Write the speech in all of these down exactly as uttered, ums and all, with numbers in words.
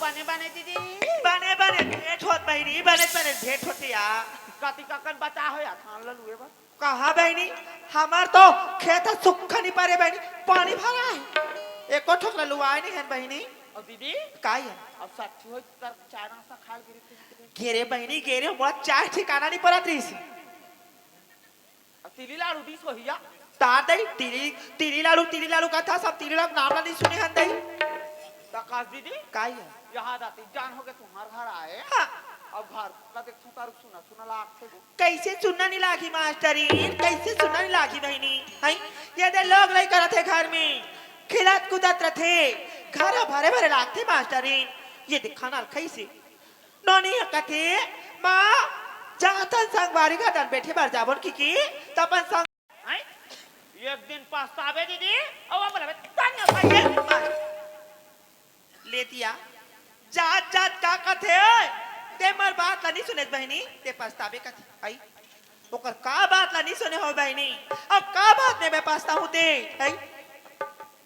बने बने दीदी। बने बने भेंट होत बहिनी, बने बने भेंट होत या। कति ककन बचा हो या धान ल लुए बर? कहाँ बहिनी, हमर तो खेत ह सुक्खा नइ परे बहिनी, पानी भरा हे, एको ठोक ल लुआए नइ हन बहिनी। अउ दीदी, का ये? अब सच्ची हो तर चाय नाश्ता खाए गिरी थे। गे रे बहिनी, गे रे, मोला चाय ठिकाना नइ परत रहिस। अब तिली लाडू दिस होही या? तार दई, तिली, तिली लाडू, तिली लाडू कथा, सब तिली लाडू नाम ला नइ सुने हन दई। त कास दीदी, का ये? यहाँ दाती जान हो के तुम्हार घर आए। हाँ। अब घर ला देख तू तारू सुना, सुना लागथे गो। कइसे सुनना नइ लागी मास्टरीन, कइसे सुनना नइ लागी बहिनी? हैं? ये दे लोग लइका रथे घर में, खेलत कूदत रथे, घर भरे भरे लागथे मास्टरीन। ये दे खाना ल खइसे? नोनी ह कथे, माँ, जाथन संगवारी घर डन बैठे बर जाबोन किके, त अपन संग हैं? एक दिन पछताबे दीदी, अउ अब बोलबे, तनिया भाई, ये मार। ले दिया। जात जात का कथे, ओए? ते मोर बात ला नइ सुनेस बहिनी, ते पछताबे कथे, आई? ओकर का बात ला नइ सुने हो बहिनी? अब का बात में मैं पछताहूँ ते, आई?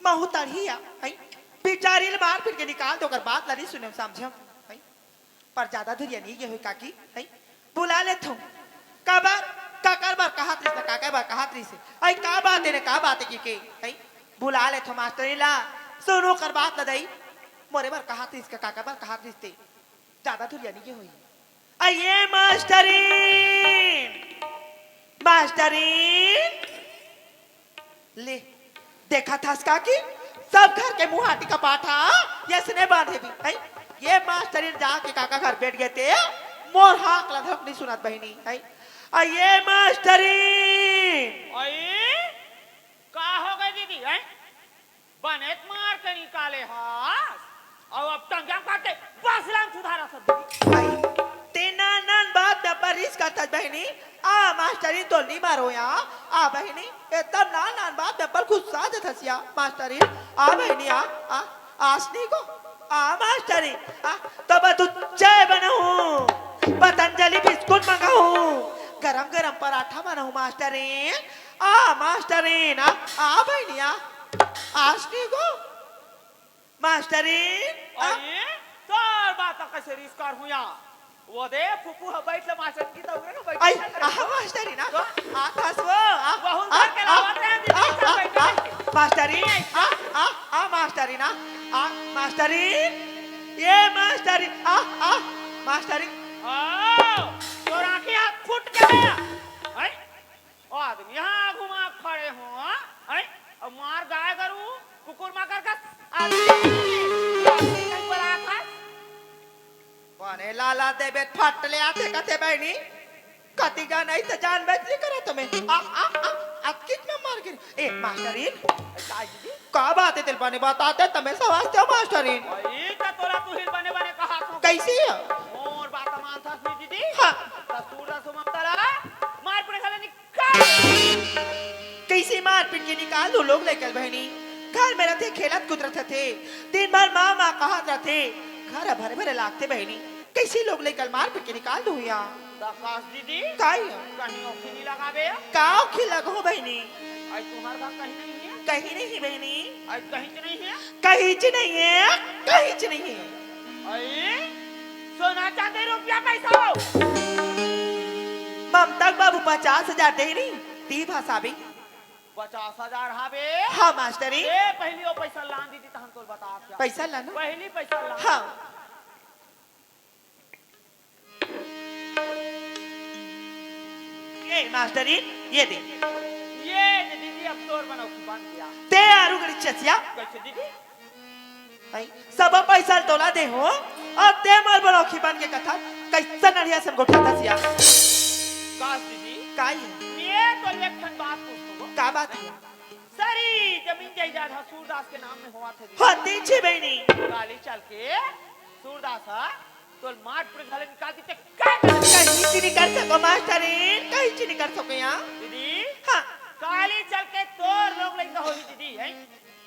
महू तड़ही आ, आई? बिचारी ल मार पीट के निकाल दे, ओकर बात ला नइ सुने, समझे? आई? पर जादा दुरिया नइ गे होही काकी, हैं? बुला लेथों। काबर? काकर बर कहत रहिस ना, काकर बर कहत रहिस? अई का बात हे रे, का बात हे किके, हैं? बुला लेथों मास्टरी ला। सुन ओकर बात ला दई। मोरे बर कहत रहिस का, काकर बर कहत रहिस ते? जादा दुरिया नइ गे होही। अई ए मास्टरीन! मास्टरीन! ले, देखत हस काकी, सब घर के मुहाटी कपाट हा, यसने बांधे भी, हैं? ये मास्टरीन जाके काका घर बैठ गे ते, मोर हाक ला धक नइ सुनत बहिनी, हैं? अई ए मास्टरीन! अई, का हो गे दीदी, हैं? बनेच मार के निकाले हस। अउ अब टंगिया काट के बसला म सुधारत हस दीदी। आई, ते नान नान बात में अब्बड़ रिस करथस बहिनी। आ मास्टरीन तोला नइ मारो या। आ बहिनी, एकदम नान नान बात में अब्बड़ गुस्सा देथस या मास्टरीन। आ बहिनी, आ, आ, आसनी को, आ मास्टरीन, आ, तो बतुच्चे बनहूँ, पतंजलि बिस्कुट मंगाहूँ, गरम गरम पराठा बनाहूँ मास्टरीन। आ मास्टरीन, आ, आ बहिनी, आ, आसनी को। मास्टरीन, आ? अरे, तोर बात कइसे रिस करहूँ या? वो दे, फुफू ह बइठ ले मास्टरीन की तउरे न बइठ अई, ले। आ, मास्टरीन, आ, तो? आ, थस वो, आ, वहू आ, घर के आ, लावत हे, दीदी, आ, चल आ, बइठ आ, ले। मास्टरीन, आ, आ, आ, मास्टरीन, आ, आ, मास्टरीन, ये मास्टरीन, आ, आ, मास्टरीन। हाँ, तोर आँखी हाथ फूट गे। हैं? ओ आदमी, यहाँ घुमा खड़े हो, हाँ? हैं? अब मार गाय गरू, कुकुर माकर का आदमी नहीं बोला था। बने लाला देबे फट ले आथे कथे बहिनी। कति जान अइसे जान बच नइ करत हमें। आ, आ, आ, अतकिच में मर गे। ए, मास्टरीन। का दीदी? का बात हे तेला बने बताते तमें सवास दे मास्टरीन। अई त तोला तू ही बने बने कहा तू। कइसे? मोर बात मानथस नहीं दीदी। हाँ। त सूरदास ममता ला मार पड़े खाले निकाल। कइसे मार पीट के निकाल दूँ लोग लइका ल बहिनी? घर में रथे, खेलत कूदत रथे, दिन भर माँ माँ कहत रथे, घर भरे भरे लागथे बहिनी। कइसे लोग लइका ल मार पीट के निकाल दूँ या? त कास दीदी, का या? कहीं औखी नइ लगाबे या? का औखी लगाहूँ बहिनी? अई तुम्हार घर कहीं नहीं हे? कहीं नहीं बहिनी। अई कहीं च नहीं हे? कहीं च नहीं हे, कहीं च नहीं हे। अई सोना चांदी रुपया पैसा हो? ममता के बाबू पचास हजार दे नहीं, दी भाषा भी। पचास हजार हावे? हाँ, मास्टरी। ए, पहली वो पैसा लान दीदी, तहन तोल बता क्या? पैसा लाना? पहली पैसा लान। हाँ। ए, मास्टरी, ये दे। ये दे दीदी, अब तोर बनो की बन गया। ते आरू गड़ी चसिया। कैसे दीदी? भाई, सब पैसा तोला दे हो, अब ते मोर बड़ौखी बन के कथा, कैसन अड़िया से गोठा दसिया। काश दीदी, काई? मैं तो एक ठन बात पूछूंगा। का बात है? सारी जमीन जायदाद हा सूरदास के नाम में होवत हे दीदी। होती छी बहिनी। काली चल के सूरदास हा तोल मार पड़ घले निकाल दीते, का करत? कहीं ची नहीं कर सको मास्टरीन, कहीं ची नहीं कर सको यहाँ। दीदी, हाँ। काली चल के तोर लोग लइका होही दीदी, हैं?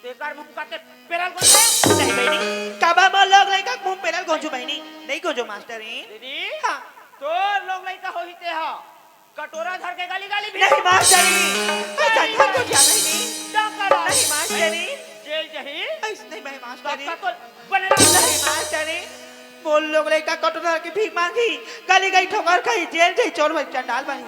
तेकर मुंह काटे पेरल गोंजो। नहीं बहिनी, काबर मोर लोग लइका मुंह पेरल गोंजो बहिनी? नहीं गोंजो मास्टरीन। दीदी, हाँ। तोर लोग लइका होही ते हा। कटोरा धर के गाली गाली भी। नहीं मास्टरीन, ऐसा नहीं घर को मास्टरीन। क्या बहिनी? डंका डाल। नहीं मास्टरीन। जेल जही। ऐस-, नहीं मैं मास्टरीन। डंका तो बने रहा। नहीं मास्टरीन। वो लोग लइका कटोरा के भीख मांगी, गली गई ठोकर खाई, जेल जाई, चोर भाई चंडाल बनी।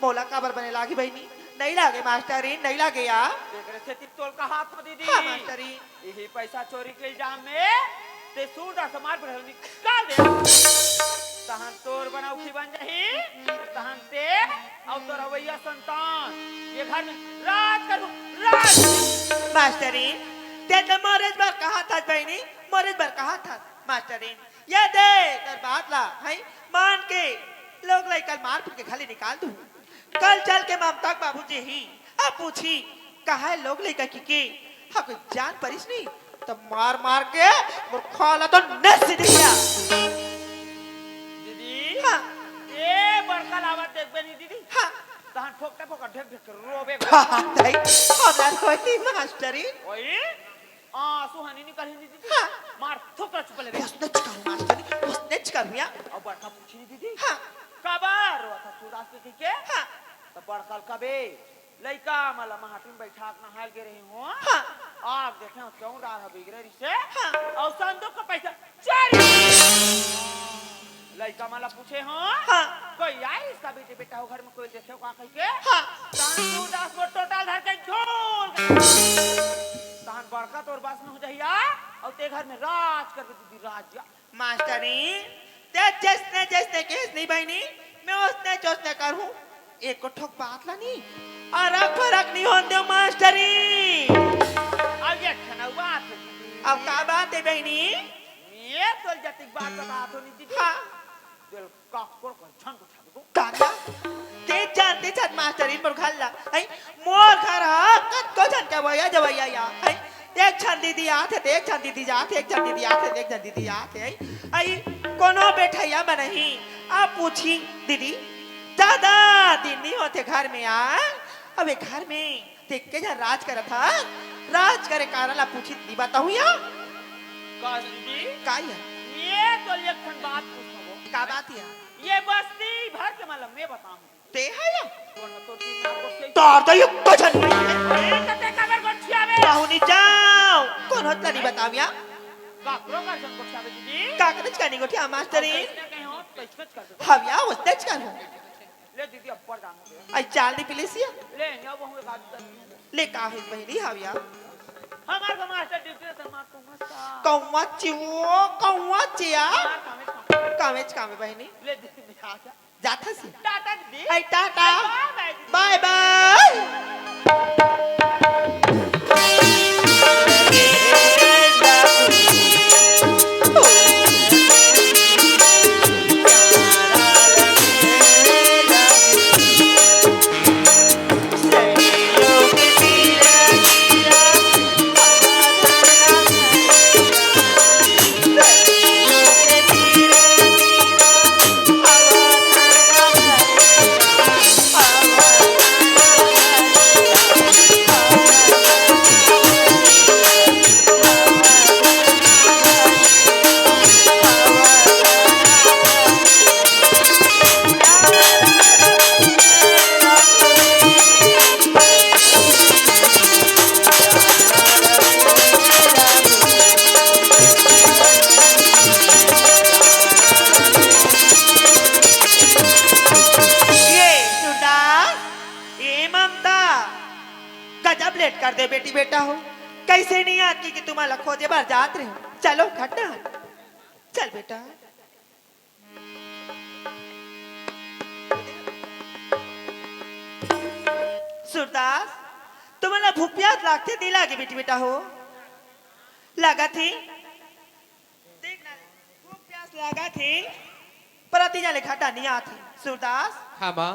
मोला काबर बने लागी बहिनी? नहीं लागे मास्टरिन, नहीं लागे या। एकरे सेती तोल का हाथ में दीदी। हाँ मास्टरिन। यही पैसा चोरी के इल्जाम में ते सूरदास हमार बरहल निकाल दे। तहन तोर बनाऊ की बन जाही, तहन ते अउ तोर अवैया संतान ये घर में राज करू, राज। मास्टरिन, ते तो मोरेज बर कहा था बहिनी, मोरेज बर कहा था। मास्टरिन, ये दे, कर बात ला, है, मान के, लोग लइका मार पीट के खाली निकाल दू। कल चल के ममता के बाबूजी ही, अब पूछी, कहा है लोग लइका की के? हाँ, कोई जान परिस नहीं, तो मार मार के, मोर खाला तो नस दिया। दीदी, हाँ। ये बड़का लावत देखबे नहीं दीदी। हाँ। तहन फोकटे फोकट ढेक ढेक के रोबे। हाँ, ताई, हमरा रोई मास्टरी। ओए? आंसू हनी निकल ही नहीं दीदी। हाँ। मार थोकरा चुप ले बे। उसने चिकारू मास्टरी, उसने चिकारू या। अब बड़का पूछी नहीं दीदी। हाँ। काबर रोआ था सूरदास के कहिके? हाँ। तो बड़का कबे लइका मला माटी में बैठा के नहाल गे रही हूँ। हाँ। आग देखे हूँ क्यों रार बिगड़े रिसे। हाँ। और संदूक का पैसा चोरी। लइका मला पूछे हूँ। हाँ। कोई आई इसका बेटी बेटा हो घर में कोई देखे का कहिके? हाँ। तहन सूरदास को टोटल धर के झोल। तहन बड़का तोर बस में हो जहिया, अउ ते घर में राज करबे दीदी, राज या। मास्टरी, ते जैसने जैसने केस नहीं बहिनी, मैं ओसने ओसने करहूँ। एको ठोक बात ला नहीं, अरक फरक नहीं होन देव मास्टरी। अब ये ठन बात है दीदी। अब का बात है बहिनी? मैं तोल जतिक बात बता दो नहीं दीदी। हाँ। दिल काकोर कर झन को काका, ते जानते छन मास्टरिन मोर घर ला, है? मोर घर हा कतको झन के अवैया जवैया या, है? एक झन दीदी आथे, ते एक झन दीदी जाथे, एक झन दीदी आथे, एक झन दीदी आथे, है? आई कोनो बैठैया बनही, आप पूछी दीदी, ज्यादा दिन नहीं होते घर में आ, अब ये घर में देख के जा राज करत हा, राज करे कारण ला पूछी दी बताहूँ या? का दीदी? का या? ये तो एक ठन बात पूछबो। का बात या? ये बस्ती भर के मतलब मैं बताऊँ। ते हा या? कौन तो तीन नाम को से तार तो ये कुछ नहीं है। ए, तो ते काबर गोठियाबे? बाहुनी जाओ। कौन होत ला नहीं बताऊँ या? काकरो का जन गोठियाबे दीदी? काकरे चकानी गोठिया मास्टरी। कैसे कहीं हो? कैसे कर दो? हम या उसने चकान हो। ले दीदी, अब्बड़ जान हो गया। आई चाल दी प्लीज या। ले, या वो हुए बात कर। ले का है बहिनी, हाव या। हमार का मास्टर ड्यूटी से मार को मत का। कौवा चिवो, कौवा चिया। मार कामे, कामे। कामे च कामे बहिनी। ले दीदी, मैं आ जा। जात हसी। टाटा दीदी। आई टाटा। बाय बाय दीदी। बाय बाय। ये सुरदास, ये ममता, गजब लेट कर दे बेटी बेटा हो। कैसे नहीं आत कि, कि तुम्हारा खोजे बार जात रहे हो। चलो खट्टा, चल बेटा। सुरदास, तुम्हारा भूख प्यास लागथे नहीं लागे बेटी बेटा हो? लागत ही। देख ना, भूख प्यास लागत हे, पर अतिजा ले घाटा नहीं आत हे। सुरदास। हाँ, माँ।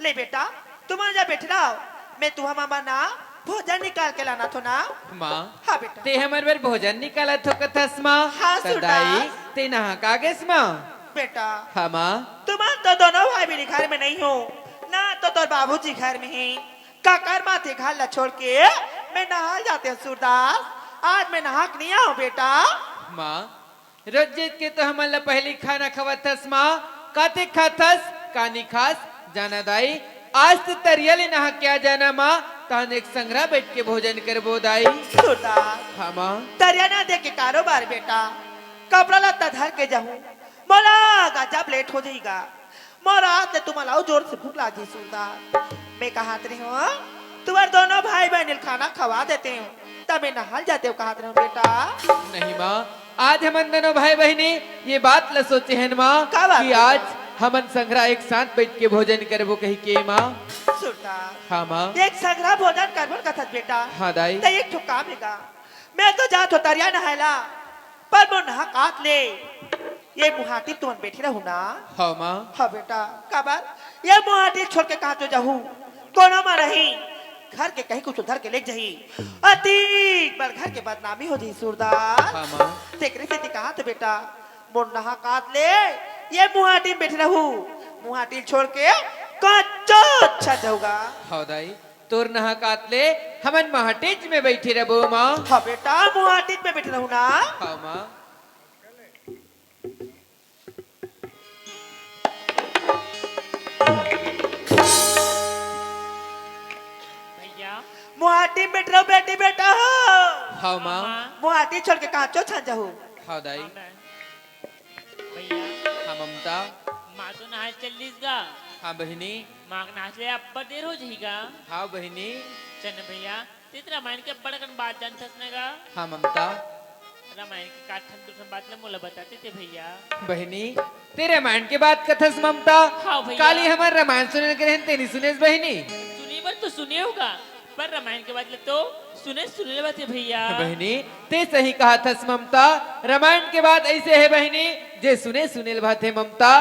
ले बेटा, तुमन जा बैठ रहो, मैं तुहमा बर ना भोजन निकाल के लाना थो ना। माँ। हाँ बेटा। ते हमर बर भोजन निकालत हो कथस माँ? हाँ, त दाई, सुरदास। ते नहा का गेस माँ? बेटा। हाँ, माँ। तुमन तो दोनों भाई मेरे घर में नहीं हो, ना तो तोर बाबूजी घर में ही। काकर माथे घर ला छोड़ के मैं नहाल जाते हूँ सूरदास। आज मैं नहा के नहीं आऊँ बेटा। माँ, रोज जीत के तो हमन ला पहली खाना खवाथस माँ, काते खाथस, का नी खास, जाना दाई, आज तो तरिया ले नहा के आ जाना माँ, तहन एक संगरा बैठ के भोजन करबो दाई। सूरदास, हाँ माँ। तरिया ना दे के कारोबार बेटा, कपड़ा लत्ता धर के जाहूँ, मोला गजब लेट हो जाही गा। मोर आज ले तुमन ला अउ जोर से भूख लागी सूरदास। मैं कहत रहे हूँ, तुम्हर दोनों भाई बहिनी ल खाना खवा देते हूँ, तब मैं नहाय ल जाते हूँ कहत रहे हूँ बेटा। नहीं माँ, आज हमन दोनों भाई बहिनी ये बात ल सोचे हन माँ का बात कि बेटा? आज हमन संघरा एक साथ बैठ के भोजन करबो कहिके माँ। सूरदास। हाँ माँ। एक संघरा भोजन करबो कथस बेटा। हाँ दाई। त एक ठो काम हे गा, मैं तो जात हूँ तरिया नहाय ला, पर मोर नहात ले ये मुहाटी तुमन बैठे रहू ना। हाँ माँ। हाँ बेटा, काबर ये मुहाटी छोड़ के कहाँ तो जाहू? कोनो मा नहीं, घर के कहीं कुछ उधर के ले जाही, अतिक बड़ घर के बदनामी हो जाही सूरदास। हाँ माँ। तेकरे सेती कहाँ तो बेटा, मोर नहात ले ये मुहाटी में बैठे रहू, मुहाटी छोड़ के कहाँ तो अच्छा जाहू गा। हाँ दाई। तोर नहात ले हमन महाटीच में बैठे रहबो माँ। हाँ बेटा, मुहाटीच में बैठे रहू ना। हाँ माँ। भैया। मुहाटी में बैठ रहो बेटी बेटा हो। हाँ माँ। माँ। मुहाटी छोड़ के कहाँ चो छन जाहू। हाँ दाई। हाँ, मैं। भैया। हाँ ममता। माँ तो नहाय चल दिस गा। हाँ बहिनी। माँ के नहात ले अब्बड़ देर हो जाही गा। हाँ बहिनी। चल न भैया, तें तो रामायण के अब्बड़ अकन बात जानथस न गा। हाँ ममता। रामायण के का ठन दू ठन बात ल मोला बताते ते भैया। बहिनी, तें रामायण के बात कथस ममता। हाँ भैया। काली हमर रामायण सुने के रहन, तें नइ सुनेस बहिनी। सुने बर तो सुने हूँ गा, पर रामायण के बात ल तो सुने सुने ल बात हे भैया। बहिनी, तें सही कहत हस ममता, रामायण के बात अइसे हे बहिनी, जे सुने सुने ल बात हे ममता।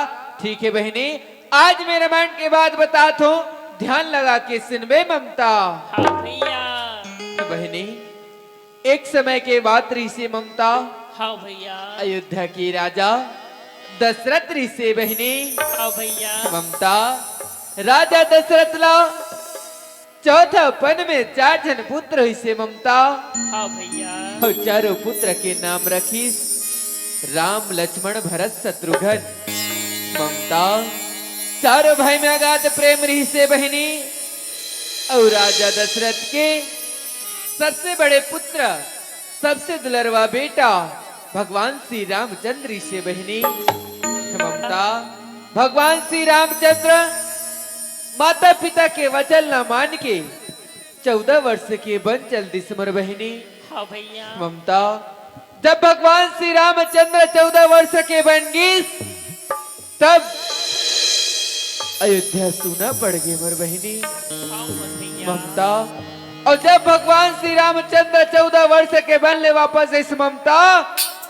ठीक हे बहिनी, आज मैं रामायण के बात बतात हूँ, ध्यान लगा के सुनबे ममता। हाँ भैया। बहिनी, एक समय के बात रहिसे ममता। हाँ भैया। अयोध्या के राजा दशरथ रहिसे बहिनी। हाँ भैया। ममता, राजा दशरथ ला चौथा पन में चार झन पुत्र होइसे ममता। हाँ भैया। अउ चारों पुत्र के नाम रखिस राम, लक्ष्मण, भरत, शत्रुघ्न। ममता, चारों भाई में अगाध प्रेम रहिसे बहिनी। अउ राजा दशरथ के सबसे बड़े पुत्र, सबसे दुलरवा बेटा भगवान श्री रामचंद्र रहिसे बहिनी। ममता, भगवान श्री रामचंद्र माता पिता के वचन ला मान के चौदह वर्ष के बन चल दिस मोर बहिनी। हाँ भैया। ममता, जब भगवान श्री रामचंद्र चौदह वर्ष के बन गिस, तब अयोध्या सूना पड़ गे मोर बहिनी। हाँ मोर भैया। ममता, अउ जब भगवान श्री रामचंद्र चौदह वर्ष के बन ले वापस आइस ममता,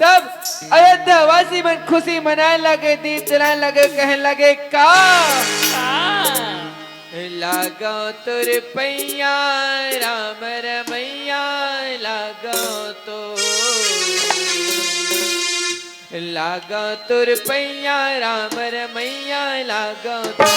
तब अयोध्या वासी मन खुशी मनाए लगे, दीप जलाए लगे, कहे लगे का? का? लागो तोर पैया राम रमैया, लागो तो, लागो तोर पैया राम रमैया, लागो तो।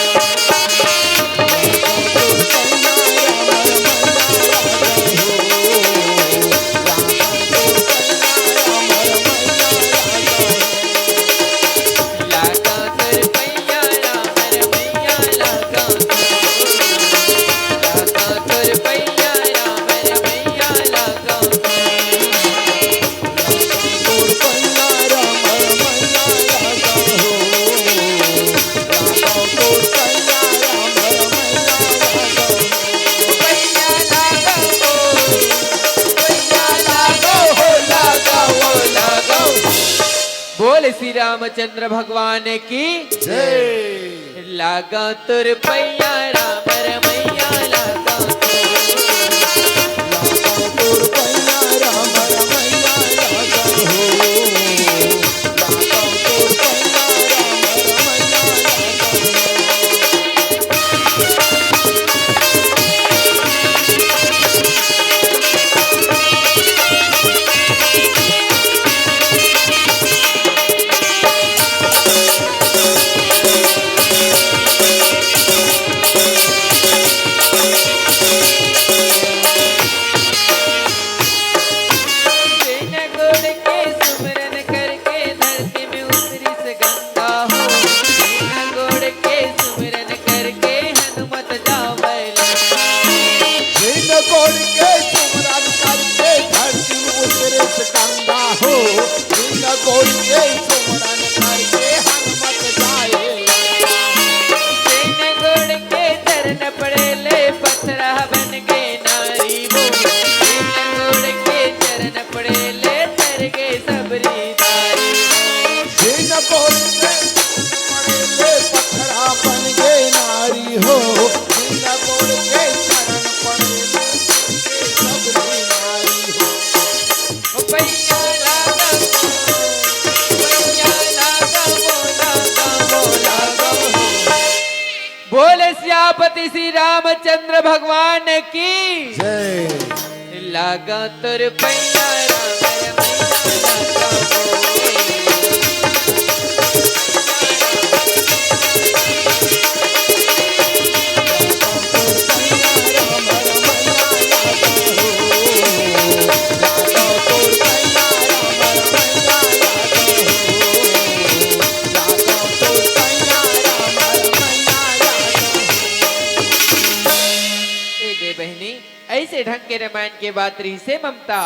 बोल श्री रामचंद्र भगवान की जय। लागा तोर पैया राम रमैया, लागा तोर, लागा तोर पैया राम रमैया, लागा हो। लागा तोर पैया राम रमैया, लागा हो। बिन गोड़ के सुमरन करके धरती में उतरिस गंगा हो। बिन गोड़ के सुमरन करके हनुमत जावै लंका। बिन गोड़ के सुमरन करके धरती में उतरिस गंगा हो। बिन गोड़ के सुमरन करके श्री रामचंद्र भगवान की जय। लागा तोर पैया राम रमैया लागा हो। ए दे बहिनी, ऐसे ढंग के रामायण के बात रहिसे ममता।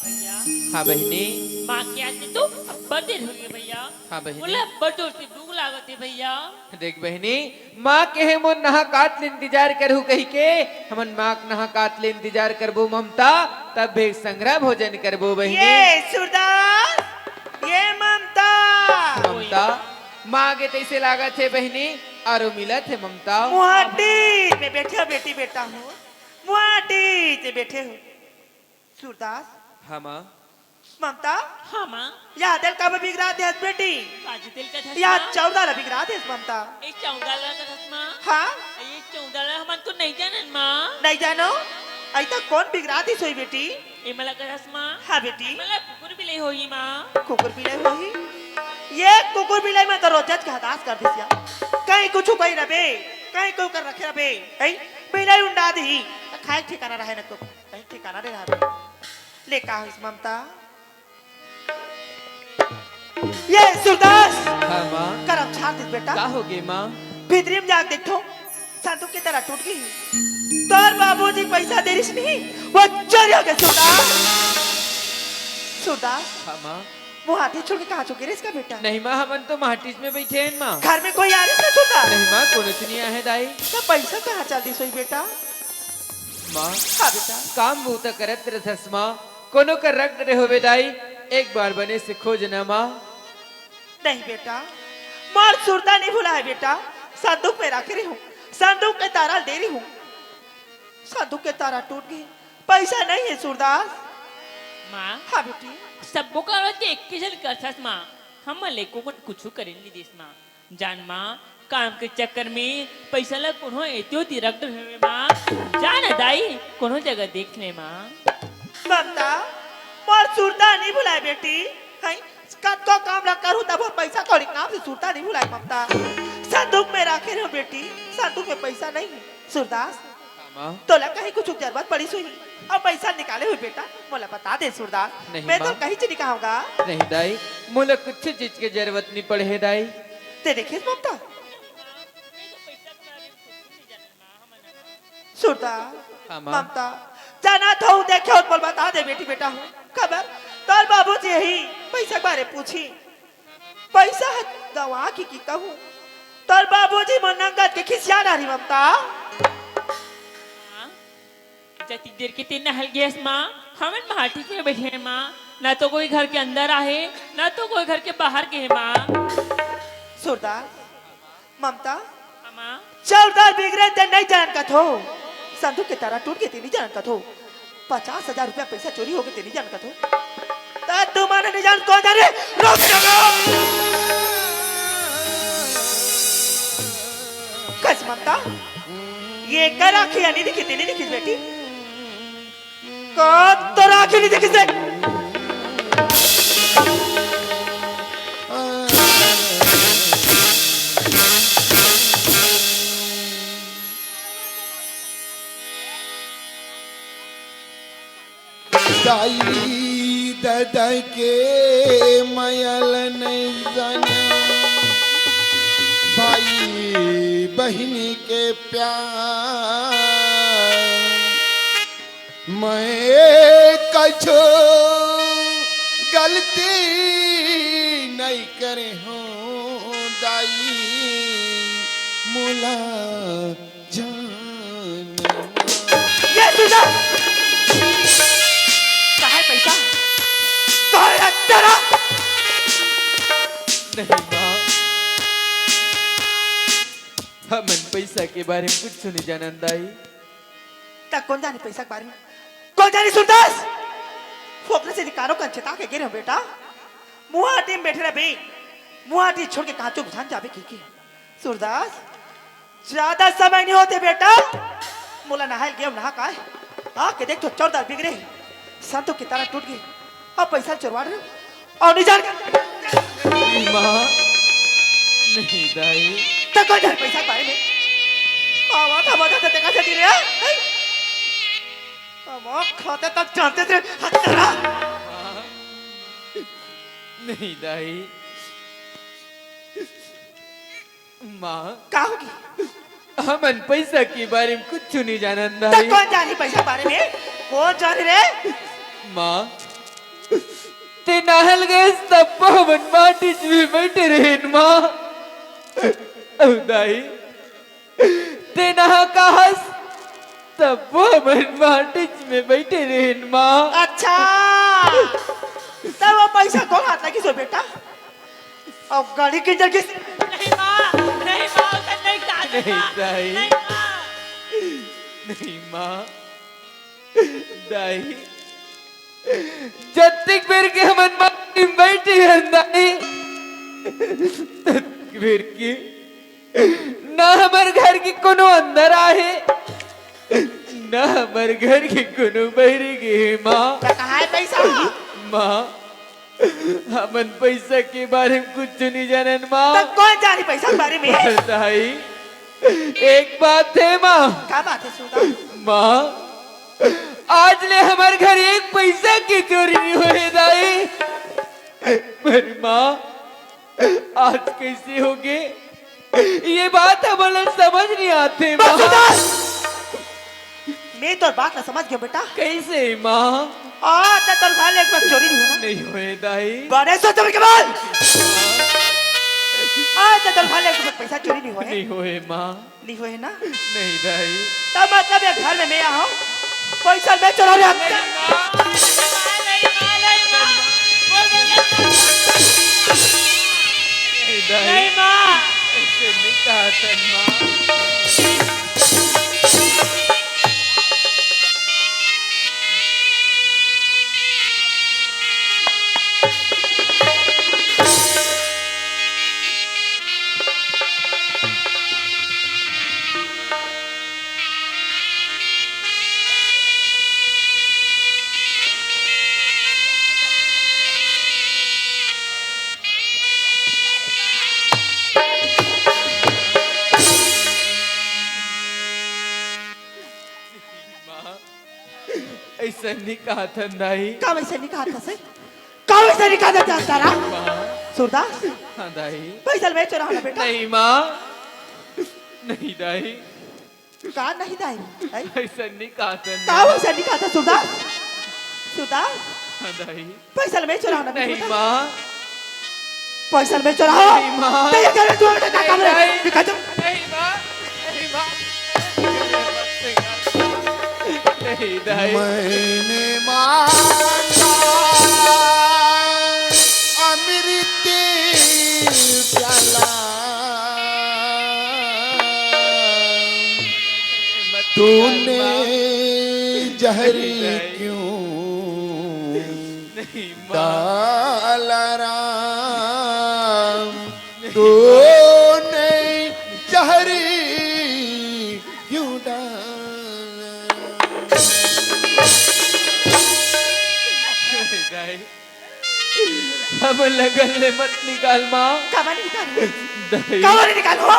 भैया। हाँ बहिनी। माँ के आते तो अब्बड़ देर हो गई भैया। हाँ बहिनी। मोला अब्बड़ जोर से भूख लागत हे भैया। देख बहिनी, माँ के हे मोर नहा कात ले इंतजार करहू कहिके, हमन माँ के नहा कात ले इंतजार करबो ममता, तब भेग संघरा भोजन करबो बहिनी। ये सूरदास, ये ममता। ममता, माँ के तैसे लागत हे बहिनी, आरो मिलत हे ममता। मुहाटी में बैठे हो बेटी, बेटा हो, मुहाटी से बैठे हो। सूरदास। हाँ माँ। ममता। हाँ माँ। या तेल काबर बिगरा देस बेटी? काजी तेल का धस या माँ? चौदा ला बिगरा देस ममता। ए चौदा ला का धस माँ? हाँ। ए चौदा ला हमन तो नहीं जानन माँ। नहीं जानो? अई तो कौन बिगरा दिस होई बेटी? ए मला का धस माँ? हाँ बेटी। मला कुकुर बिलाई होही माँ। कुकुर बिलाई होही? ये कुकुर बिलाई में तो रोजच के हदास कर दिस या। कहीं कुछ कहीं रबे, कहीं कोई कर रखे रबे, हैं? बिलाई उंडा दी, खाए ठिकाना रहे न को। कहीं ठिकाना नहीं रहा। ले का होइस ममता? ये सूरदास! हाँ माँ। करम छाड़ दिस बेटा। का हो गे माँ? भीतरी में जाके देखो, संदूक के तारा टूट गई। तोर बाबूजी पैसा दे रिस नहीं, वो चोरी हो गए सूरदास। सूरदास। हाँ माँ। मुहाटी छोड़ के कहाँ चुके रे इसका बेटा? नहीं माँ, हमन तो माटिस में बैठे हैं माँ। घर में कोई आ रिस ना सूरदास? नहीं माँ, कोनो च नहीं आहे दाई। तो पैसा कहाँ चल दिस होई बेटा? माँ, हाँ बेटा। काम बूता करत रथस माँ, कोनो कर रख डरे होबे दाई, एक बार बने से खोज ना माँ। नहीं बेटा, मोर सुरता नहीं भुलाए बेटा, संदूक में रखे रही हूँ, संदूक के तारा दे रही हूँ, संदूक के तारा टूट गए, पैसा नहीं है सूरदास। माँ, हाँ बेटी। सब्बो कारों के एक ही जन करथस माँ, हम लेको कुछ करे नहीं देस माँ। जान माँ, काम के चक्कर में पैसा ला कोनो एतियो दी रख डरे होबे माँ। जान दाई, कोनो जगह देख ले माँ। ममता, मोर सुरता नहीं भुलाए बेटी। हैं, कतको काम ला करू तब पैसा कौड़ी नाम से सुरता नहीं भुलाए ममता। संदूक में रखे रहो बेटी, संदूक में पैसा नहीं है। सूरदास, हाँ माँ। तोला कहीं कुछ जरूरत पड़ी सुई और पैसा निकाले हुई बेटा, मोला बता दे सूरदास। नहीं मैं तो माँ। कहीं च नहीं कहूँगा। नहीं दाई, मोला कुछ चीज के जरूरत नहीं पड़े है दाई। ते देखे ममता? सूरदास, हाँ माँ। ममता, जाना था हूँ देखे और मोला बता दे बेटी बेटा हूँ। खबर, तोर बाबूजी यही पैसा के बारे पूछी। पैसा ह गंवा के की कहूँ, तोर बाबूजी मोर नंगत के खिसिया डारी ममता। हाँ, जतिक देर के ते नहल गेस माँ, हमन माटी में बैठे हैं माँ, ना तो कोई घर के अंदर आहे, ना तो कोई घर के बाहर गे हे माँ। सूरदास, ममता, हाँ माँ। चौदह बिगड़े ते नहीं जानत हो, संदूक के तारा टूट के ते नहीं जानत हो, पचास हजार रुपया पैसा चोरी हो गए ते नहीं जानत हो। ता तुमन नहीं जानत कौन जाने, रुक जाओ। कस ममता, ये कर आँखी नहीं दिखी, ते नहीं दिखी बेटी। कब तोर आँखी नहीं दिखी से? दाई ददा के मया ल नहीं जाने, भाई बहिनी के प्यार। मैं कछु गलती नहीं करे हूँ दाई, मोला जान। ये सुना, कहाँ है पैसा? कहाँ है तेरा? नहीं माँ, हमन पैसा के बारे में कुछ नहीं जानन दाई। त कोन जानी पैसा के बारे में? कोन जानी सूरदास? फोकरे से निकालो कंचता के गिरे हो बेटा। मुहाटी में बैठे रहे बे। मुहाटी छोड़ के कहाँ चुप जान जाबे की की? सूरदास, ज्यादा समय नहीं होते बेटा, मोला नहाय ल गेंव नहा काय। आके देख तो चौदह बिगड़े, संतों की तारा टूट गई। अब पैसा चोरवा रहे हो और नहीं जान के। माँ, नहीं दाई। तो कौन जाने पैसा के बारे में? आवा था, आवा था, देखा था, दिले, हैं? कमा खाते तक जानते थे, हत्यारा। माँ, नहीं दाई। माँ, का होगी? हमन पैसा के बारे में कुछ नहीं जानन तो दाई। कौन जानी पैसा के बारे में? कौन जाने रे? माँ, ते नहाय ल गेस तब हमन माटी में बैठे रहेन माँ। अउ दाई, ते नहा कहस तब हमन माटी में बैठे रहेन माँ। अच्छा, तब वो पैसा कौन हाथ लगी सो बेटा? अब गाड़ी किंजल किस? नहीं माँ, नहीं माँ, उसे नहीं कहा था, नहीं दाई। नहीं माँ। नहीं माँ, दाई, जत्तिक बेर के हमन माटी में बैठे हन दाई, तत्तिक बेर के ना हमर घर के कोनो अंदर आहे, ना हमर घर के कोनो बहरे गे हे माँ। तो कहाँ है पैसा? माँ, हमन पैसा के बारे में कुछ नहीं जानन माँ। तो कौन जानी पैसा के बारे में? पर दाई, एक बात है माँ। का बात है सुधा? माँ, आज ले हमर घर एक पैसा के चोरी नहीं होए दाई। पर माँ, आज कैसे होगे? ये बात हमन ला समझ नहीं आते माँ। बस सुधा! मैं तो बात ना समझ गया बेटा। कैसे माँ? आज तो तोर घर ले एक पैसा चोरी नहीं होना। नहीं होए दाई। बड़े सोच समझ के बोल। आज तो तोर घर ले एक पैसा चोरी नहीं होए। नहीं होए माँ। नहीं होए ना? नहीं दाई। तब मतलब ये घर में मैं आऊँ, पैसा मैं चोरा ले। नहीं माँ। नहीं दाई। नहीं माँ। ऐसे नहीं कहा था माँ। माँ, ऐसा नहीं कहा था दाई। का वैसे नहीं कहा था से? का वैसे नहीं कहा था तारा? माँ, सूरदास, हाँ दाई। पैसा मैं चोरा ना बेटा। नहीं माँ, नहीं दाई। का नहीं दाई? हैं? ऐसा नहीं कहा था का वैसे नहीं कहा था सूरदास? सूरदास, हाँ दाई। पैसा मैं चोरा ना नहीं बेटा। माँ, पैसा मैं चोरा। नहीं माँ। तो ये करे तू बेटा का काम नहीं, है? नहीं। दिखा दो। नहीं माँ, नहीं माँ। नहीं दाई। मैंने मांगा अमृत प्याला, तूने जहर क्यों नहीं माँ। डाला राम, तूने जहर क्यों डाला? दाई, हमन ला घर ले मत निकाल माँ। काबर निकाल? दाई, काबर निकाल हो?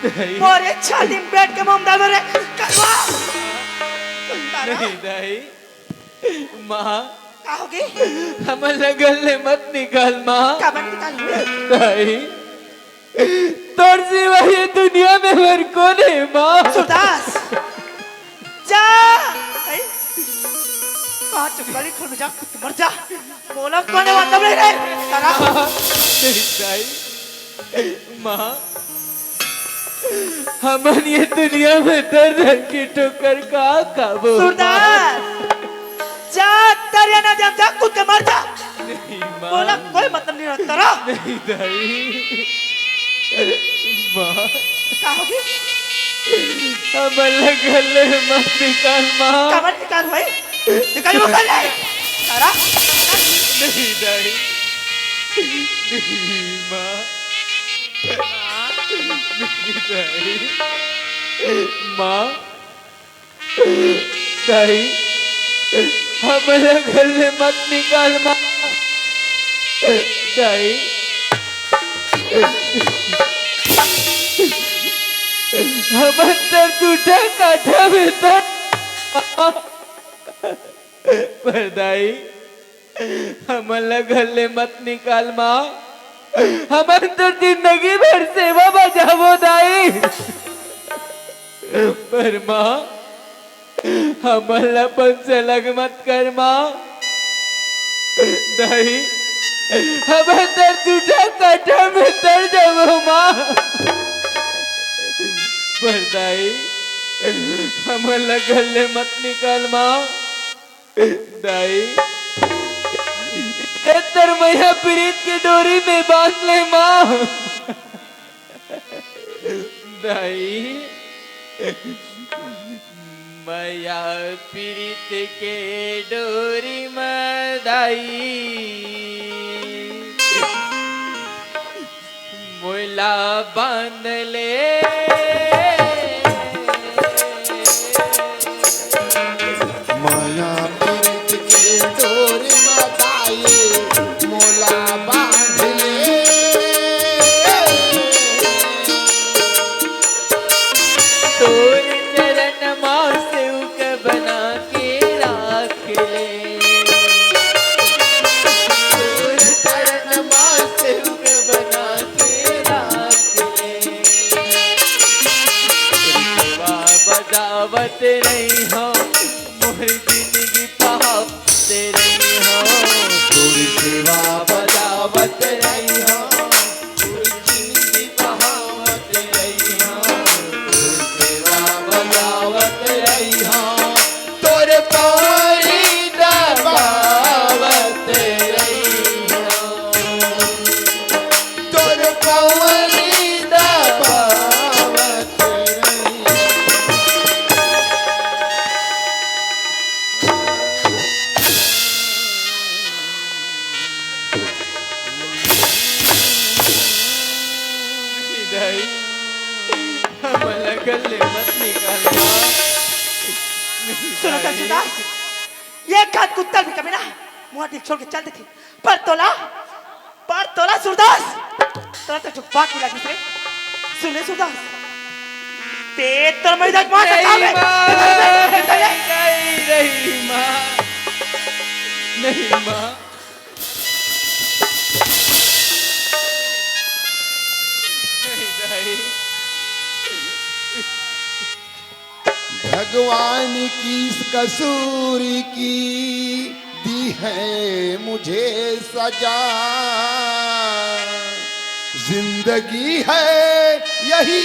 दाई, मोरे छाती में बैठ के मुंह डालो रे। करवा। नहीं दाई, माँ, का होगे? हमन ला घर ले मत निकाल माँ। काबर निकाल हो? दाई, तोर सिवा ये दुनिया में मोर कोन हे माँ। सूरदास, जा। हैं? कहाँ चुप गली खोल जा, मर जा। बोला कौन है मतलब नहीं रे? तारा। नहीं दाई, माँ, हमन ये दुनिया में दर दर के ठोकर का खाबो। सूरदास, जा, तरिया ना जा, जा, कूद के मर जा। नहीं माँ। बोला कोई मतलब नहीं रहता रा। नहीं दाई। माँ, का होगी? हमन ला घर ले मत निकाल माँ। काबर निकाल भाई? निकाल वो कर ले। तारा। नहीं दाई। नहीं माँ। माँ, दाई, हमला घर ले मत निकाल माँ। दाई, हमन तो टूटा काठा में था। पर दाई, हमन ला घर ले मत निकाल माँ, हमन तो जिंदगी भर सेवा बजाबो दाई। पर माँ, हमन ला अपन से अलग मत कर माँ। दाई, हमन तो टूटा काठा में तर जाबो माँ। पर दाई, हमन ला घर ले मत निकाल माँ। दाई, ए तोर मया प्रीत के डोरी में बांध ले माँ। दाई, मया प्रीत के डोरी में दाई, मोला बांध ले। मया प्रीत के डोरी म दाई, मोला बांध ले। तोर चरण मा सेवक बना के राख ले। तोर चरण मा सेवक बना के राख ले। सेवा बजावत रही हो, मोर जिंदगी पहावत रही हो। तोर सेवा बजावत रही हो, मोर जिंदगी पहावत रही हो। तोर सेवा बजावत रही हो, तोर पौरी दबावत रही हो। तोर पौरी दबावत रही। दाई, हमला घर ले मत निकाल माँ। सुनो दाई। तहसीलदार, ये खात कुत्ता भी कभी ना मुँह देख छोड़ के चल देखे। पर तोला, पर तोला सूरदास, तोला तो बात मिला दूसरे। सुन ले सूरदास, ते तोर मरी जात मार नहीं माँ, नहीं, नहीं, नहीं माँ, नहीं माँ, नहीं, नहीं। भगवान की इस कसूर की दी है मुझे सजा। जिंदगी है, यही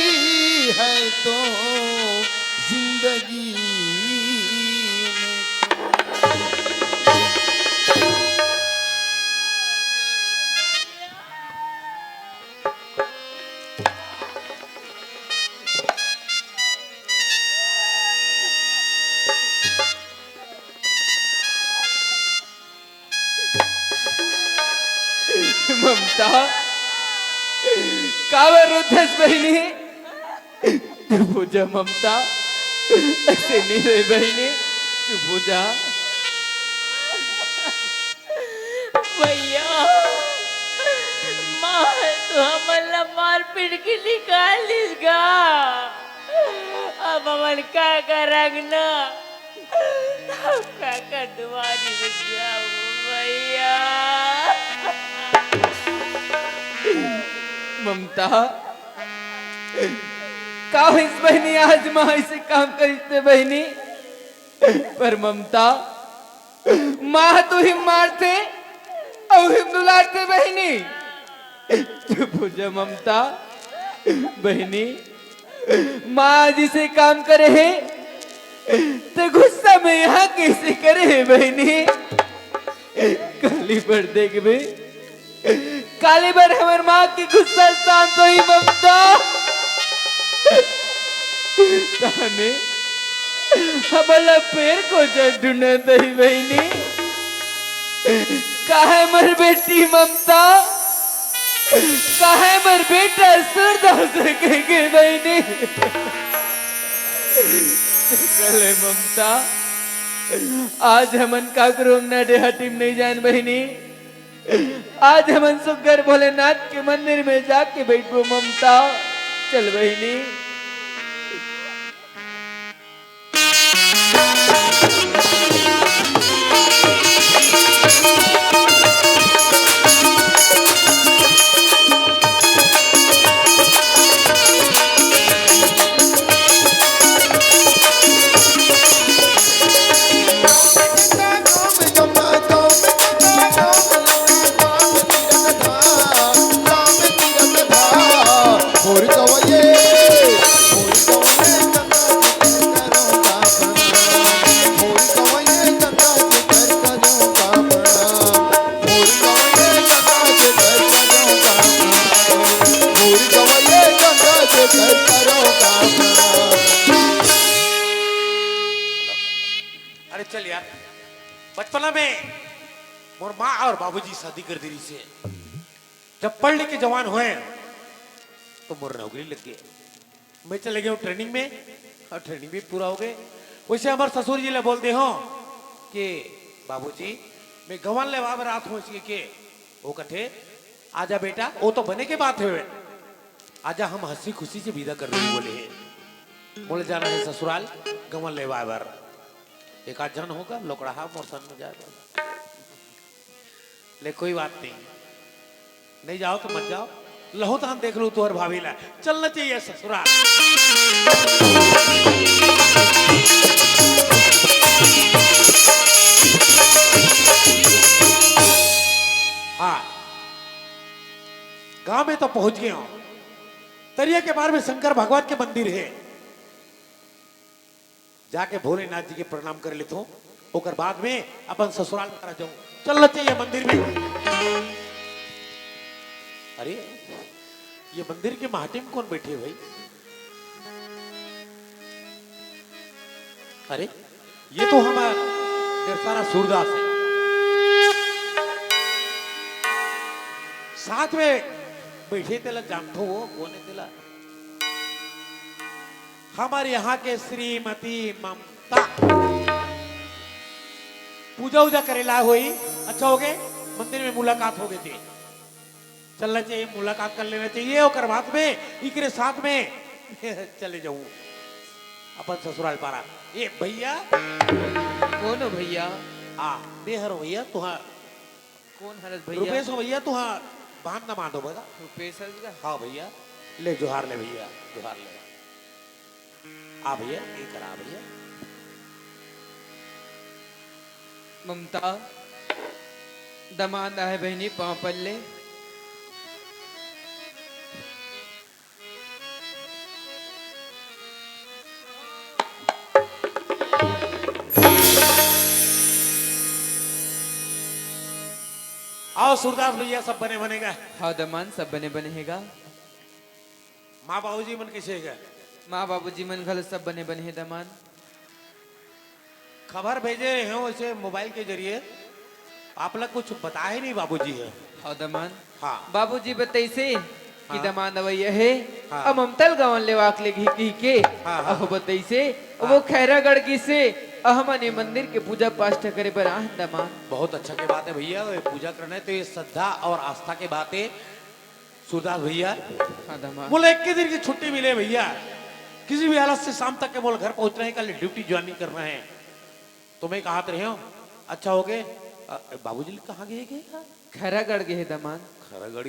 है तो जिंदगी। ममता, काबर रोथस बहिनी? चुप हो जा ममता, ऐसे नहीं रहे बहिनी, चुप हो जा। भैया, माँ तो हमन ला मार पीट के निकाल दिस गा। अब हमन का करंग ना? अब का कर दुआरी में जाऊं भैया? ममता, का होइस बहिनी, आज माँ ऐसे काम करिस ते बहिनी? पर ममता, माँ तो हिम मारथे अउ हिम दुलारथे बहिनी। चुप हो जा ममता। बहिनी, माँ जिसे काम करे हे, ते गुस्सा में यहाँ कैसे करे हे बहिनी? काली बर देखबे, काली बर हमर माँ के गुस्सा शांत होही ममता। ताने हमला फेर कोचर ढूंढत ही बहिनी। काहे मोर बेटी ममता? काहे मोर बेटा सूरदास कहिके बहिनी? कले ममता, आज हमन काकरो अंगना डेहाटी म नइ जान बहिनी। आज हमन सुग्घर भोलेनाथ के मंदिर में जाके बइठबो ममता। चल बहिनी। अरे चल यार, बचपना में मोर माँ और बाबूजी शादी कर दे रहिसे। जब पढ़ लिख के जवान होए तो मोर नौकरी लग गे। मैं चले गया हूँ ट्रेनिंग में, और ट्रेनिंग भी पूरा हो गए। वैसे हमारे ससुर जी ले बोल दे हो कि बाबूजी, मैं गवन लेवा बर आत हूँ, इसके के वो कथे, "आजा बेटा, वो तो बने के बात है, आजा, हम हंसी खुशी से विदा कर रही," बोले है। बोले, "जाना है ससुराल गवन लेवा बर।" एक आध झन होगा लोकड़हा मोर संग में जाए बर। ले कोई बात नहीं, नहीं जाओ तो मत जाओ, लहो तहन देख लू तुहर भाभी ला, चलना चाहिए ससुराल। हाँ, गांव में तो पहुंच गए हो, तरिया के पार में शंकर भगवान के मंदिर है, जाके भोलेनाथ जी के प्रणाम कर लेथों, ओकर बाद में अपन ससुराल करा जाऊं। चलना चाहिए मंदिर में। अरे, ये मंदिर के माटी में कौन बैठे भाई? अरे, ये तो हमारा ढेर सारा सूरदास है। साथ में बैठे तेला जानथो वो कौन है तेला? हमारे यहाँ के श्रीमती ममता पूजा उजा करे ला होई। अच्छा हो गए, मंदिर में मुलाकात हो गई थी। चलना चाहिए, मुलाकात कर लेना चाहिए, ओकर बाद में इकरे साथ में चले जाऊं अपन ससुराल पारा। ये भैया। कौन हो भैया? आ, मैं हर भैया तुहार। कौन हरस भैया? रुपेश हो भैया तुहार। बांध ना बांधो बता। रुपेश हरस का? हाँ भैया, ले जोहार ले भैया, जोहार ले। आ भैया, ये करा भैया। ममता, दमांद आहे बहिनी, पांव पल्ले। आओ सूरदास भैया, सब बने बने गा? हाँ दमांद, सब बने बने हे गा। माँ बाबूजी मन कैसे हे गा? माँ बाबूजी मन घलो सब बने बने हे दमांद। खबर भेजे रहे हो इसे मोबाइल के जरिए, आप लोग कुछ बताए नहीं बाबूजी है। हाँ दमांद। हाँ। बाबूजी बताइसे कि हाँ। दमांद अवैया हे, हाँ। अउ ममता ल गवन लेवाक लेगही कहिके, हाँ, हाँ। अहो बताइसे, हाँ। वो खैरागढ़ गिसे, अउ हमन ये मंदिर के पूजा पाठ करे बर आहन दमांद। बहुत अच्छा के बात है भैया, ये पूजा करना है तो ये श्रद्धा और आस्था के बात है। सूरदास भैया, हाँ, दमांद। मोला एक के दिन की छुट्टी मिले भैया, किसी भी हालत से शाम तक के मोला घर पहुंचना है, कल ड्यूटी ज्वाइनिंग करना है। तो मैं कहा रहे हूँ, अच्छा हो गए। अ, बाबूजी कहाँ गए, गए यार? खैरागढ़ गए हे दमांद। खैरागढ़